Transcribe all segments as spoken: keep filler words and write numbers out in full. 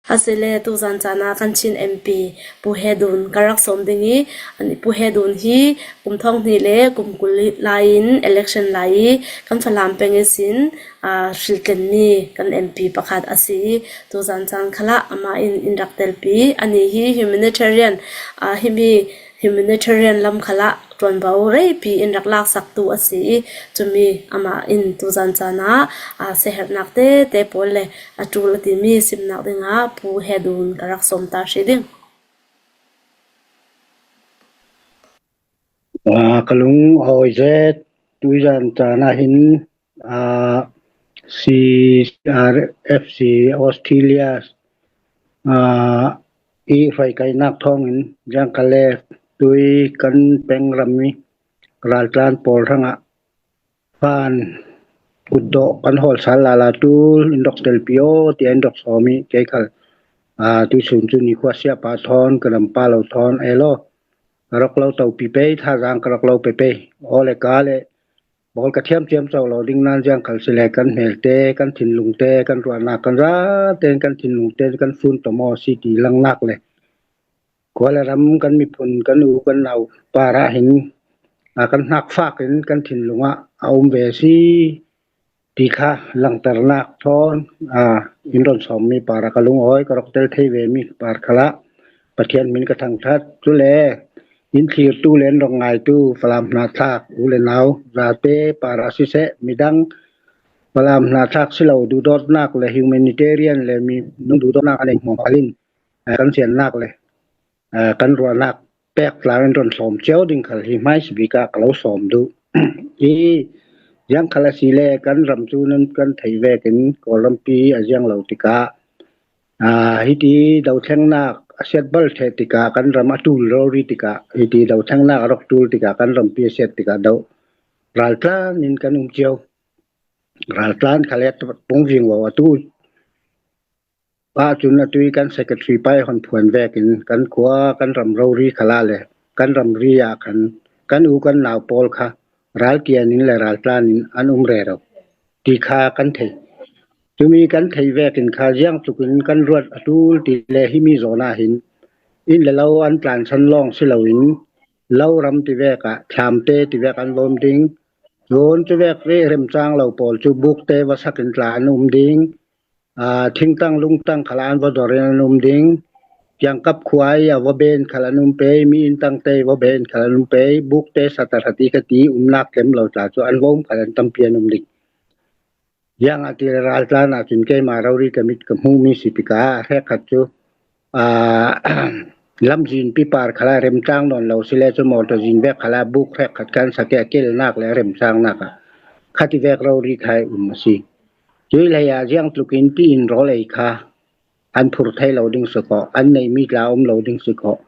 A si le, tuzan caan ah kan Chin M P Pu He Dun ka rak sawm ding i, Pu He Dun hi kum thawng hnih le kum kul lai in election lai i kan Falam peng i sin, aa, hrilhtlin mi kan M P pakhat a si i, tuzan caan khalah amah in in rak telpi. Ani hi humanitarian, aa, himi humanitarian lam khalah ṭuanvo reipi in rak laksaktu a si i, cumi amah in tuzan caan ah, aa, siaherhnak tete pawl le a ṭul a timi simnak dingah Pu He Dun ka rak sawm ta hrih ding. Aa, ka lung a awi zet, tuzan caan ah hin, aa, C R F C Australia, aa, i hruaikaihnak thawngin ziangkal le tui kan peng ram i raltlan pawl hrangah fan kutdawh kan hawl sal lala tul in rak telpi aw tiah in rak sawm i, kei khal, aa, tuisun cu nikhua siapa thawn, ka rampa lo thawn, elo, ka rak lo topi pei, thazaang ka rak lo pe pei, aw le ka le, bawl ka thiam thiam co lo ding nan ziangkal si le kan hmelte, kan thinlungte, kan ruahnak kan zate, kan thinlungte kan sun tawm aw si ti langnak le, khua le ram kan miphun, kan u, kan nau parah hin, aa, kan hnak fak in kan thinlung ah a um ve si ti kha langternak thawn, aa, in ron sawmmi parah ka lungawi, ka rak tel thei ve mi par khalah Pathian min ka thangṭhat. Cule in thlirtu le in rak ngaitu Falam hna thlak u le nau zate parah siseh, midang Falam hna thlak si lo duhdawtnak le humanitarian le minung duhdawtnak a nei hmuahhmuah in, aa, kan siannak le, aa, kan ruahnak pek tlang in ron sawm cio ding khal hi hmaisabik ah ka lo sawm duh. I ziangkhal a si le kan ram cu nan kan theih vekin Kawlrampi a ziang lo tikah, aa, hiti dothlengnak a siat bal ṭheh tikah, kan ram a ṭul rori tikah, hiti dothlengnak a rak ṭul tikah, kan rampi a siat tikah doh raltlan in kan um cio. Raltlan khal le pung ving vo a tu ahcun atu i kan secretary pa i hon phuan vekin kan khua, kan ram rori khalah le kan ramri ah khan kan u kan nau pawl kha ralkian in le raltlan in an um rero ti kha kan thei. Cumi kan theih vekin kha ziangtluk in kan ruat a ṭul ti le himi zawn ah hin inn le lo an tlansan lawng si loin lo ram ti vek ah thlamte ti vek an vom ding. Cun cuvek i remcang lo pawl cu bukte va sak in tla an um ding. Aa, thingtang lungtang khal an va dor in an um ding. Kiangkap khua i a va ben khal an um pei, mi inn tangte i va ben khal an um pei, bukte sa tahrat i ka ti umnak tlem lo tla cu an va um khal an tampi an um ding. Ziangahtile raltlan ahcun keimah rori ka mit ka hmuhmi si tikah hrekkhat cu, aa, lamzin pipar khalah remcang nawn lo si le cu mawtaw zin vek khalah buk hrekkhat kan sak i a kelnak le a remcangnak ah khati vek rori kha i um a si. Cuih lei ah ziangtluk in tiin rawl ei kha an phur thei lo ding si khawh, an neihmi tla um lo ding si khawh.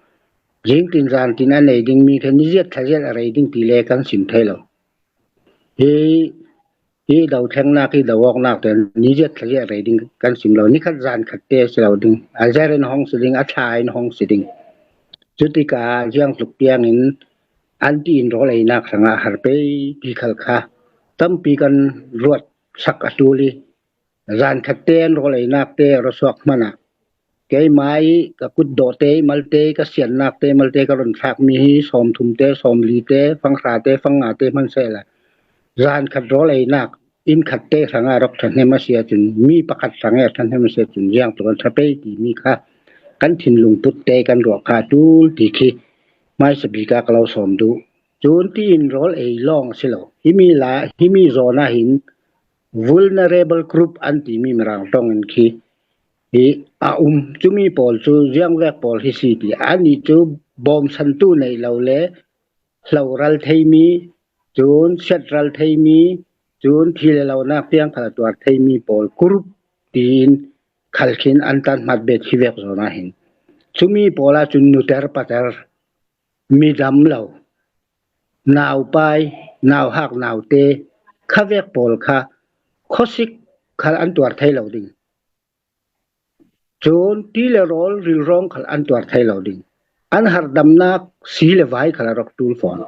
Zingtin zantin a nei dingmi kha niziat thlaziat a rei ding ti le kan sim thei lo. Hi, hi dothlengnak, hi do-awknak te niziat thlaziat a rei ding kan sim lo. Nikhat zan khat te si lo ding. A zer in hong si ding, a thla in hong si ding. Cutikah ziangtluk tiangin an tiin rawl einak hrangah har pei ti khal kha tampi kan ruat sak a ṭul i, zan khat te an rawl einak te a ra suak hmanh ah keimah i ka kutdawh te i malte i ka siannak te i malte ka run thlakmi hi sawmthum te, sawmli te, fanghra te, fanga te hman sehla, zan khat rawl einak inn khat te hrangah rak ṭhahnem a si ahcun, mi pakhat hrangah ṭhahnem a si ahcun, ziangtluk an ṭha pei timi kha kan thinlung put te kan ruah kha a ṭul ti khi hmaisabik ah ka lo sawm duh. Cun tiin rawl ei lawng a si lo. Himi la, himi zawn ah hin vulnerable group an timi Mirang ṭong in khi hi a um. Cumi pawl cu ziangvek pawl hi si ti. Annih cu bawmsantu nei lo le hloral theimi, cun siatral theimi, cun thi le lonak tiang khal a tuar theimi pawl group tiin khal khin an tan hmat bet hi vek zawn ah hin. Cumi pawl ah cun nuter pater, midam lo, naupai, nauhak naute, khavek pawl kha khuasik khal an tuar thei lo ding. Cun ti le rawl rilrawng khal an tuar thei lo ding. An harhdamnak si le vai khal a rak ṭul fawn.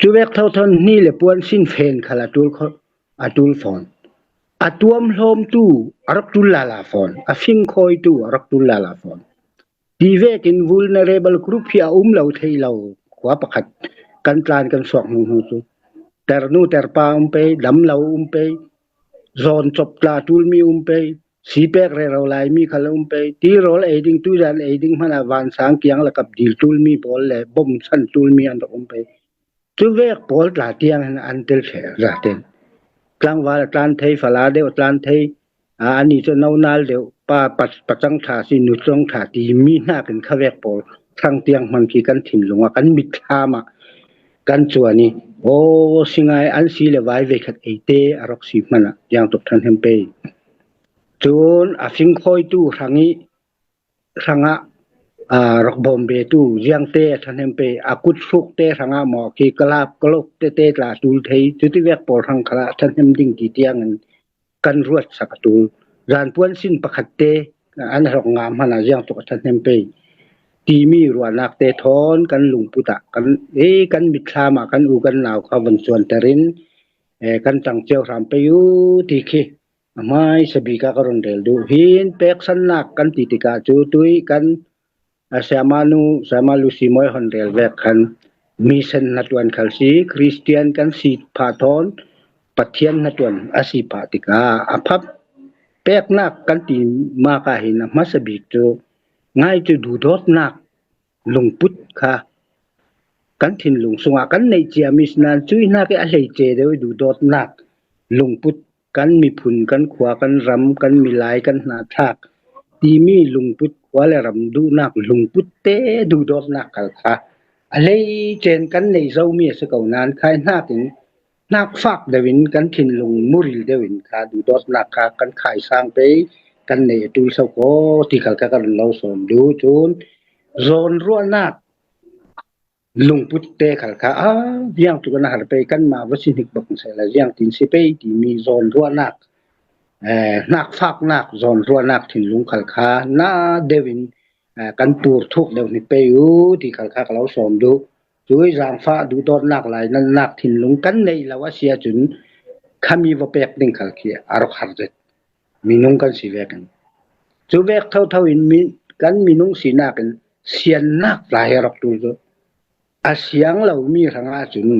Cuvek thotho hni le puan sinfen khal a ṭul kho-, a ṭul fawn. a tuam hlawmtu a rak tul lala fawn, a fingkhawitu a rak tul lala fawn. Ti vekin vulnerable group hi a um lo thei lo. Khua pakhat kan tlan kan suak hnuhnu cu ternu terpa um pei, damlo um pei, zawn cop tla tulmi um pei, sipek rero laimi khal um pei, tirawl ei ding, tuizan ei ding hmanah vansang kiang le kap dil tulmi pawl le bom san tulmi an rak um pei. Cu vek pawl tla tiang hin an tel ṭheh zaten. Tlangval a tlan thei, fala deuh a tlan thei, a, ani cu nonal deuh, pa, pa, pacang ṭha si, nucang ṭha timi hnakin kha vek pawl hrang tiang hman khi kan thinlung ah, kan mitthlam ah kan cuan i, aw, si ngai an si le vai veikhat eite a rak si hmanah ziangtuk ṭhahnem pei. Cun a fingkhawitu hrang i, hrangah, aa, rak bawmbetu ziangte a ṭhahnem pei, a kut hrukte hrangah maw khi kalap kalok tete tla tul thei, cuti vek pawl hrang khalah ṭhahnem ding ti tiangin kan ruatsak a tul. Zanpuan sin pakhatte an rak ngah hmanah ziangtuk a ṭhahnem pei timi ruahnakte thawn kan lungput ah kan, e, kan mitthlam ah kan u kan nau kha von suanter in, e, kan tang cio hram pei u ti khi a hmaisa bik ah ka run rel duh. Hin peksannak kan ti tikah cu tui kan, a, siamanu, siama Lucy Moi hon rel vek khan mission hnaṭuan khal si, Kristian kan si phah thawn Pathian hnaṭuan a si phah tikah a phap peknak kan ti mak ah hin a hmasa bik cu ngai cu duhdawtnak lungput kha kan thinlung sungah kan neih ciami si nan cuih hnak i a hleice deuh i duhdawtnak lungput kan miphun, kan khua, kan ram, kan milai, kan hnahthlak timi lungput, khua le ram duhnak lungput te duhdawtnak khal kha a hleice in kan neih zomi a si ko nan khai hnakin hnak fak deuh in kan thinlung muril deuh in kha duhdawtnak kha kan khaisang pei kan neih a tul so ko ti khal kha ka run lo sawm duh. Cun zawnruahnak lungput te khal kha, a, ziangtuk in a har pei, kanmah va si hnik bak sehla ziangtin si pei timi zawnruahnak, eh, hnak faknak zawnruahnak thinlung khal kha na deuh in, eh, kan pur thuk deuh hnik pei u ti khal kha ka lo sawm duh. Cui zaangfah duhdawtnak lai nannak thinlung kan neih lo a si ahcun khami va pek ding khal khi a rak har zet. Minung kan si vekin cu vek thotho in mi, kan minung sinak in siannak lai a rak tul cu a siang lomi hrangah cun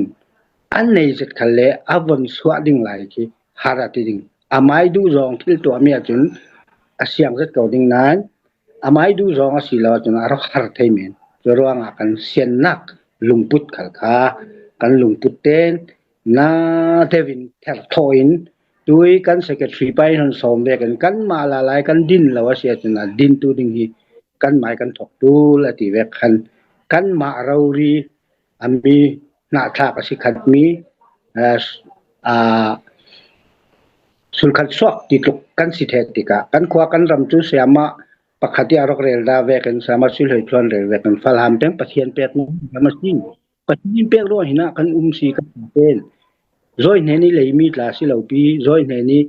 a nei zet khal le a von suah ding lai khi har a ti ding. A mai duh zong thil tuahmi ahcun a siang zet ko ding nain a mai duh zong a si lo ahcun a rak har thei men. Curuangah kan siannak lungput khal kha kan lungput ten na deuh in ther thawh in tui kan secretary pa in hon sawm vekin kanmah lalai kan din lo a si ahcun a dintu ding hi kanmah i kan thok tul a ti vek khan kanmah rori a mi hnahthlak a si khatmi, eh, ah, sulkhat suak ti tluk kan si ṭheh tikah kan khua kan ram cu siama pakhat i a rak rel dah vekin siama Sil Hlei Thluan rel vekin Falam peng Pathian pek siama si. Pathian pek ruang hinah kan um si kan pen. Zawi hnen i leimi tla si lo pi, zawi hnen i,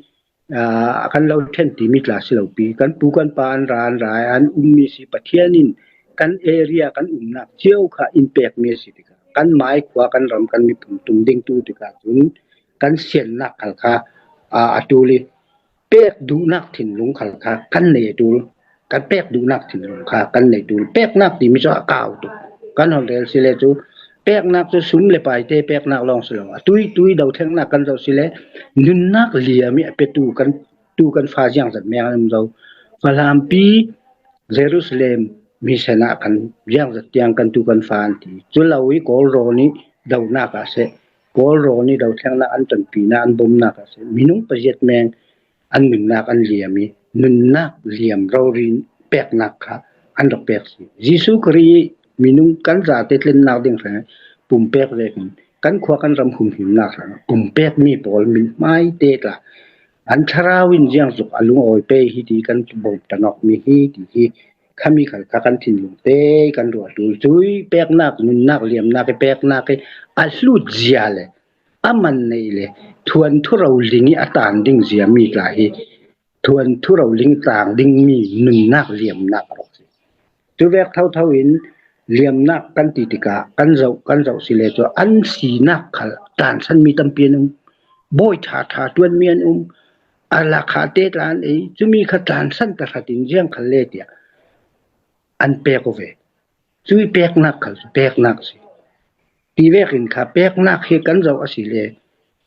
aa, kan lo ṭhen timi tla si lo pi. Kan pu kan pa an ra an ra an ummi si Pathian in kan area kan umnak cio kha in pekmi a si tikah kan mai khua kan ram kan miphun tum ding tu tikah cun kan siannak khal kha, aa, a tul i pek duhnak thinlung khal kha kan nei a tul. Kan pek duhnak thinlung kha kan nei tul. Peknak timi cu a kau tuk. Kan hon rel si le cu peknak cu sum le paite peknak lawng si lo. A tui tui dothlengnak kan zoh si le nunnak liam i a petu kan tu kan fa ziangzat meng an um zo. Falampi Jerusalem mission ah kan ziangzat tiang kan tu kan fa an ti. Cu lo i Kawlrawn i dohnak ah seh, Kawlrawn i dothlengnak an tonpinak an bomnak ah seh, minung paziat meng an nunnak an liam i nunnak liam rori peknak kha an rak pek si. Jesuh Khrih i minung kan zate tlennak ding hrang pumpek vekin kan khua kan ram humhimnak hrang pumpekmi pawl mithmai te tla an thlarau in ziangzuk a lungawi pei hi ti kan bawmhtanawkmi hi ti hi khami khal kha kan thinlung te kan ruah tul. Cui peknak, nunnak, liamnak i peknak i a hlut zia le a man nei le thuanthu roling i a tan ding zia mi tla hi thuanthu roling tang dingmi nunnak liamnak a rak si. Cu vek thotho in liamnak kan ti tikah kan zoh, kan zoh si le cu an sinak khal tansanmi tampi an um. Bawi ṭha ṭha ṭuanmi an um. a lakhahte tla an ei, cumi kha tlansan tahratin ziang khal le tiah an pek uh ve. Cui peknak khal cu peknak si. Ti vekin kha peknak hi kan zoh a si le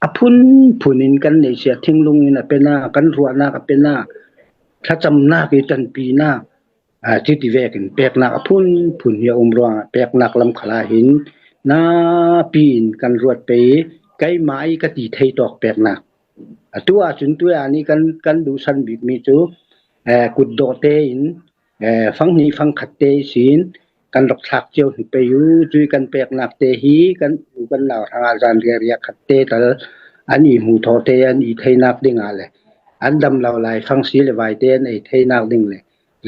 a phunphun in kan neih si a, thinlung in a pe na, kan ruahnak a pe na, thlacamnak i tanpinak, aa, cuti vekin peknak a phunphun hi a um ruangah peknak lam khalah hin napi in kan ruat pei i keimah i ka ti thei tawk peknak. Atu ahcun tuiah nih kan, kan duhsan bikmi cu, eh, kutdawhte in, eh, fanghnih fangkhatte ihsin kan rak thlak cio hnu pei uh. Cui kan peknak te hi kan u kan nau hrangah zan riaria khatte tal an i hmuh thawhte an i theinak dingah le an dam lo lai fang si le vaite an ei theinak ding le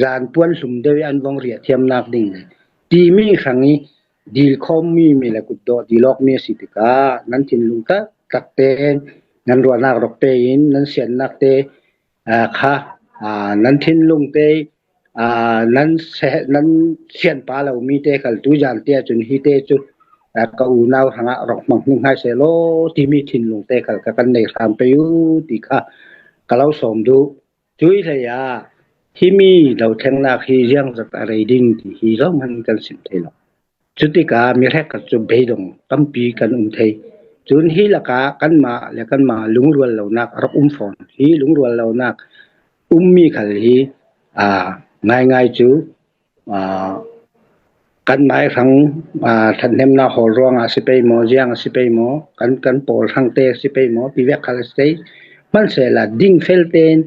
zan puan hlum deuh i an vong riahthiamnak ding le timi hrang i dil khawmmi mi le kutdawh dil awkmi a si tikah nan thinlung taktak tein nan ruahnak rak pe in nan siannak te, aa, kha, aa, nan thinlung te, aa, nan se-, nan sianpa lomi te khal tu zan te ahcun hi te cu, aa, ka unau hrangah rak hmang hning hai seh law timi thinlung te khal ka kan nei hram pei uh ti kha ka lo sawm duh. Cui hlei ah himi dothlennak hi ziangzat a rei ding ti hi zohman kan sim thei lo. Cutikah mi hrekkhat cu beidong tampi kan um thei. Cun hi lakah kanmah le kanmah lungrual lonak a rak um fawn. Hi lungrual lonak ummi khal hi, aa, ngaingai cu, aa, kanmah i hrang, aa, ṭhathnemnak hawl ruangah a si pei maw, ziang a si pei maw, kan, kan pawl hrangte a si pei maw, ti vek khal a si thei. Hmansehla dingfel tein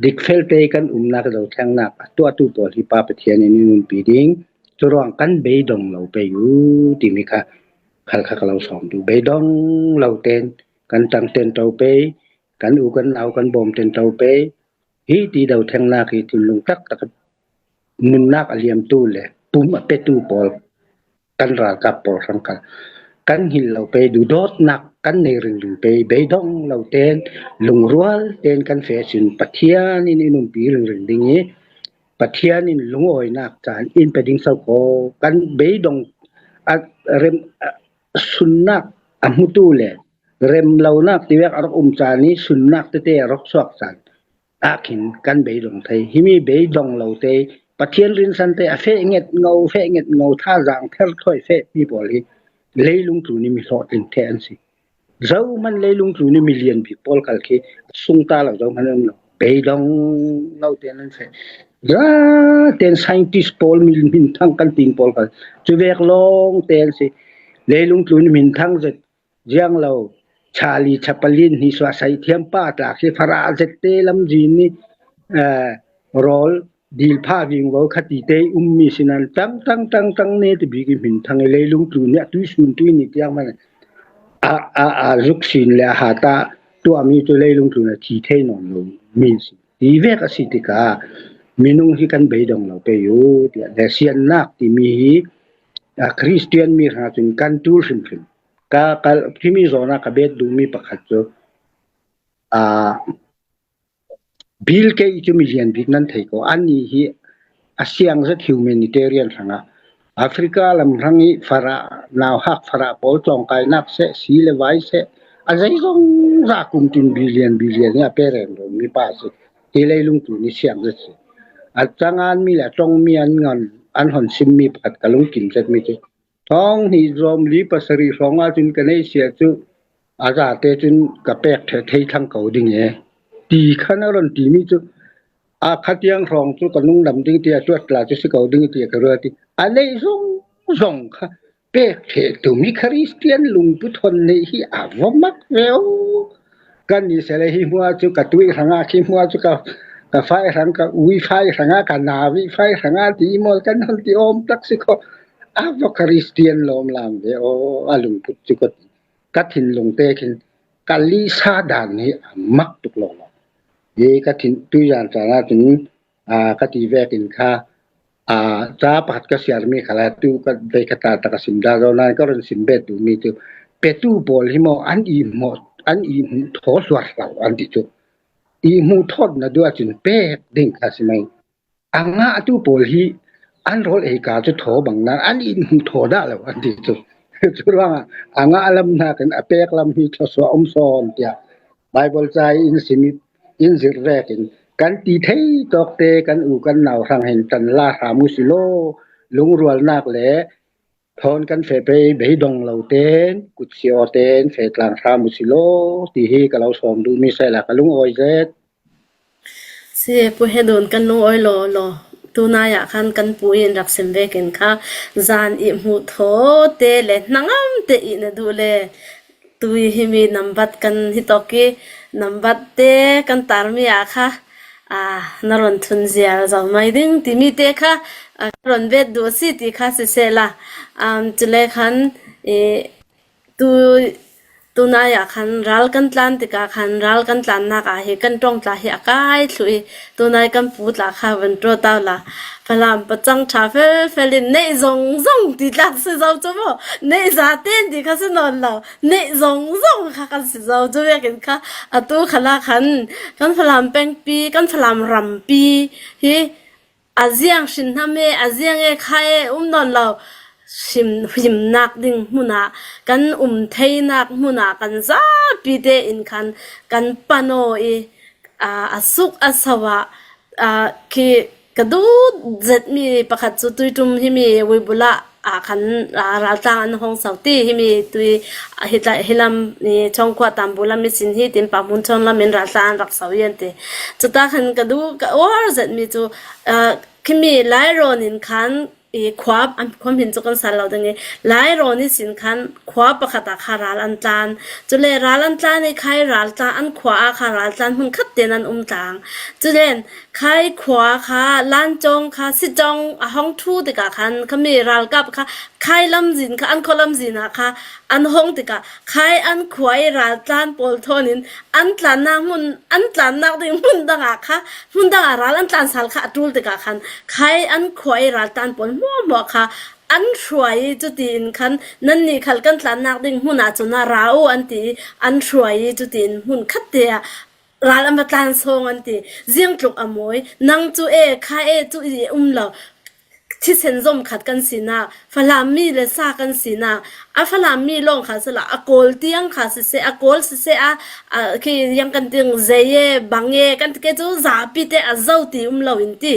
dikfel te kan umnak dothlengnak a tuahtu pawl hi Pa Pathian in in umpi ding. Curuang kan beidong lo pei uh timi kha khal kha ka lo sawm duh. Beidong lo ten kan ṭang ten to pei, kan u kan nau kan bawm ten to pei. Hi ti dothlengnak hi thinlung taktak nunnak a liamtu le pum a petu pawl kan ralkap pawl hrang khal kan hngilh lo pei, duhdawtnak kan nei ringring pei, beidong lo ten, lungrual ten kan feh sin Pathian in in umpi ringring ding i Pathian in lungawinak caan in pe ding so ko. Kan beidong a rem, a sunnak a hmutu le rem lonak ti vek a rak um caan i sunnak tete a rak suak caan ah khin kan beidong thei. Himi beidong lo te Pathian rinsan te a feh nget ngo, feh nget ngo, thazaang ther thawi feh pi pawl hi leilung tlun i mi hlawhtling te an si. Zohman leilung tlun i mi lian bik pawl khal khi a sungta lo zohman an um lo. Beidong lo te an feh. Za ten scientist pawl mi minthang kan tin pawl khal cu vek lawng te an si. Leilung tlun i minthang zet ziang lo, Charlie Chaplin hi suah saithiam pa tla khi Farah zette lamzin ni, eh, rawl dil pha vingvo kha ti te ummi sinan tang, tang, tang, tang ne ti bik i hmin thang i leilung tlu ni a tui sun tui ni tiang man a, a, a zuk sin le a hata tuahmi cu leilung tlu na thi thei nawn lo mi si. Ti vek a si tikah minung hi kan beidong lo pei u tiah le siannak timi hi, a, Khristian mi hrang cun kan tul hrimhrim. Ka, ka, himi zawnah ka bet duhmi pakhat cu, aa, Bill Gates cu milian bik nan thei ko. Annih hi a siang zet humanitarian hrangah Africa lam hrang i Farah, nauhak Farah pawl tlawngkainak seh, si le vai seh, a zeizong zah kum tin billion, billion hi a pe reng reng mi pa si. Hi leilung tu ni siang zet si. A cangan mi le a ṭong mi an ngan, an hon sim mi pakhat ka lungkim zet mi cu. Thawng hnih zawm li pasarih hrawng ah cun ka neih sia cu a zate cun ka pek ṭheh thei thlang ko ding e ti khan a ron timi cu a khatiang hrawng cu ka nung dam ding ti a tuat tla cu si ko ding ti a ka ruat i a neih zong zong kha pek ṭheh tu mi Khristian lungput hon neih hi a va mak ve u. Kan ni sele hi hmua cu ka tuih hrangah khi hmua cu ka, ka fai hrang, ka ui fai hrangah, ka navi fai hrangah ti i mawl kan hon ti awm tak si kho. A va Khristian lawm lam ve aw, a lungput cu ka, ka thinlung te khin ka lisa dan hi a mak tuk lo lo. Hi ka thin tuizan caan ah cun, aa, ka ti vekin kha, aa, ca pakhat ka siarmi kha lai tu ka vei ka ta tak a sim dah zo nain ka run sim bet duhmi cu petu pawl hi maw an i hmuh, an i hmuh thaw hluar hlau an ti cu. I hmuh thawt na duh ahcun pek ding kha si mai. A ngahtu pawl hi an rawl ei ka cu thaw bang nan an i hmuh thaw dah lo an ti cu. Curuangah a ngah lam hnakin a pek lam hi thluasuah um sawn tiah Baibal ca in simi in zir vekin kan ti thei tawkte kan u kan nau hrang hin tanla hram u si law, lungrualnak le thawn kan feh pei beidong lo ten, kutsia aw ten feh tlang hram u si law ti hi ka lo sawm duhmi sela ka lungawi zet. Si, Pu Hedun, kan lungawi law law. Tunai ah khan kan pu in rak sim vekin kha, zan i hmuh thawte le hnangam te i na duh le, tui himi nambat kan hi tawk i, nambat te kan tarmi ah kha, a, na ron thun zial zo mai ding timi te kha, a, ka ron bet duh si ti kha sisela, um, cule khan, e, tu, tunai ah khan ral kan tlan tikah khan ral kan tlannak ah hi kan ṭawng tla hi a kai thluh i, tunai kan pu tla kha van ṭaw tau la, Falam pacang ṭha felfel in neih zongzong ti tlak si zo cu maw? Neih za ten ti kha si nawn lo. Neih zongzong kha kan si zo cu vekin kha, atu khala khan kan Falam pengpi, kan Falam rampi hi a ziang hrin hnam e, a ziang e kha e um nawn lo. Him, himnak ding hmunah, kan um theinak hmunah kan zapi te in khan kan pan aw i, aa, a suk a so ah, aa, khi ka duh zetmi pakhat cu tuiṭum himi Uibula ah khan, aa, raltlang an hong so ti, himi tui, aa, hi tla-, hi lam i Chawngkhua Tambu lam i sin hi tin Pahmun Chawn lam in raltlang an rak so i an ti. Cuta khan ka duh ka uar zetmi cu, aa, khimi Lairawn in khan i khua, an khua hmin cu kan sal lo ding i, Lairawn i sin khan khua pakhat ah kha ral an tlan. Cule ral an tlan i khai ral tlan, an khua ah kha ral tlan hmun khat tein an um tlang. Cule khai khua kha, Lancawng kha, Sicawng a hong ṭhu tikah khan khami ralkap kha khai lamzin kha, an khualamzin ah kha an hong tikah khai an khua i ral tlan pawl thawn in an tlannak hmun, an tlannak ding hmun dang ah kha, hmun dang ah ral an tlan sal kha a ṭul tikah khan khai an khua i ral tlan pawl hmuahhmuah kha an hruai i, cuti in khan nannih khal kan tlannak ding hmun ah cun ah ra u an ti i, an hruai i, cuti in hmun khat te ah ral an va tlan sawng an ti. Ziangtluk a mawi. Nang cu e, kha e, cu i um lo. Thisen zom khat kan sinah, Falam mi le sa kan sinah, a Falam mi lawng kha sila, a Kawl tiang kha siseh, a Kawl siseh a, a, khi yang kan ting zei e, bang e, kan ti ke cu zapi te a zo ti um lo in ti,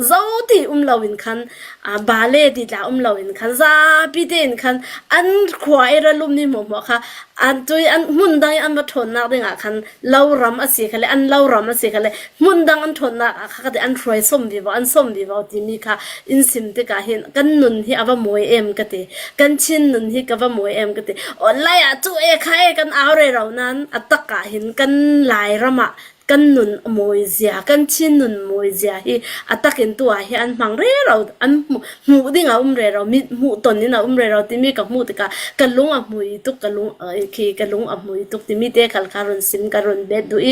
zo ti um lo in khan, a, bale ti tla um lo in khan, zapi te in khan an khua i ra lum ni hmuahhmuah kha, an tui an hmun dang i an va ṭhawnnak dingah khan lo ram a si khale, an lo ram a si khale, hmun dang an ṭhawnnak ah kha ka ti an hruai sawm vivo, an sawm vivo timi kha in sim tikah hin kan nun hi a va mawi em ka ti, kan Chin nun hi ka va mawi em ka ti. Online ah cu e kha e kan au rero nan a tak ah hin kan Lairam ah kan nun a mawi zia, kan Chin nun mawi zia hi a takin tu ah hi an hmang rero, an hmu-, hmuh ding a um rero, mit hmuh ton in a um rero timi ka hmuh tikah ka lung a hmui tuk, ka lung, eh, khi ka lung a hmui tuk timi te khal kha run sim ka run bet duh i,